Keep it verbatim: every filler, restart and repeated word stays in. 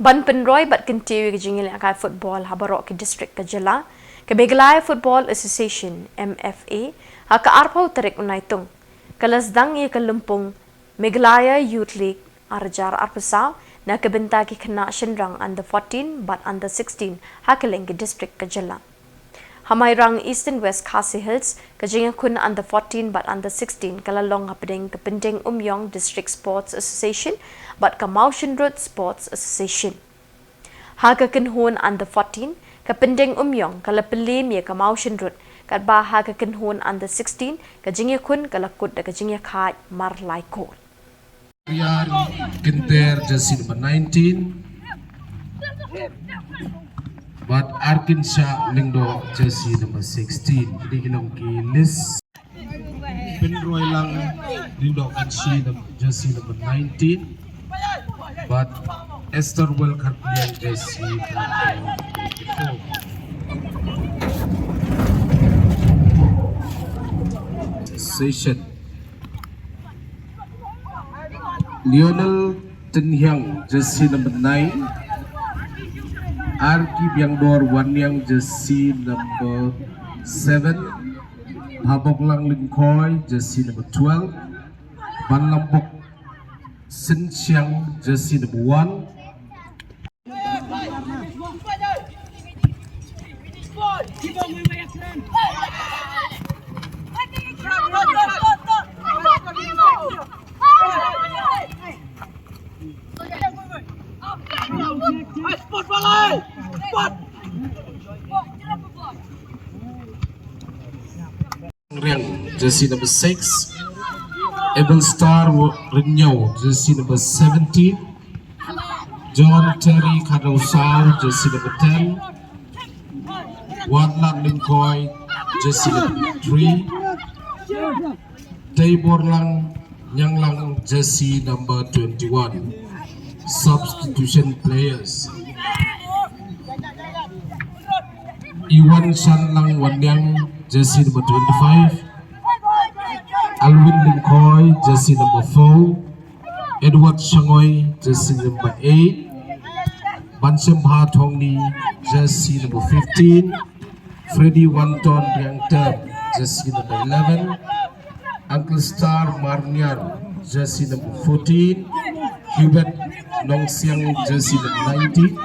Ban pynroi bad kyntiew ïa ka jingïalehkai football ha baroh ki district ka jylla, ka Meghalaya Football Association, M F A, ha ka arphew tarik u Naitung, ka la sdang ïa ka lympung Meghalaya Youth League ar hajar arphew saw na ka bynta ki khynnah shynrang under fourteen bad under sixteen ha kylleng ki district ka jylla. Ha Mairang, Eastern West Khasi Hills, ka jingïakhun under fourteen bad under sixteen ka la long hapdeng ka Pyndengumiong District Sports Association bad ka Mawshynrut Sports Association. Ha ka kynhun under fourteen, ka Pyndengumiong ka la pynliem ïa ka Mawshynrut, katba ha ka kynhun under sixteen, ka jingïakhun ka la kut da ka jingïakhaid mar lai kol. Rian Kinter, jersey number nineteen. Bad Arkinsha Lyngdoh, jersey number sixteen. Kine ki long ki list. Pynroi lang Lyngdoh Kynshi, num-, jersey number nineteen. Bad Esther Welkhartliang, jersey number twenty-four. Session. Lionel Tynhiang, jersey number nine. Arki Biangdor Wanniang, jersey number seven. Bhaboklang Lyngkhoi, jersey number twelve. Banlambok Synchiang, jersey number one. Riang, jersey number six. Abel Star Rynñiaw, jersey number seventeen. John Terry Khadawsaw, jersey number ten. Watlang Lyngkhoi, jersey number three. Teiborlang Ñianglang, jersey number twenty-one. Substitution players. Iwan Shanlang Wanniang, jersey number twenty-five. Alwin Lyngkhoi, jersey number four. Edward Shangoi, jersey number eight. Banshembha Thongni, jersey number fifteen. Freddy Wanton Riangter, jersey number eleven. Uncle Star Marniar, jersey number fourteen. Hubert Nongsiang, jersey number nineteen.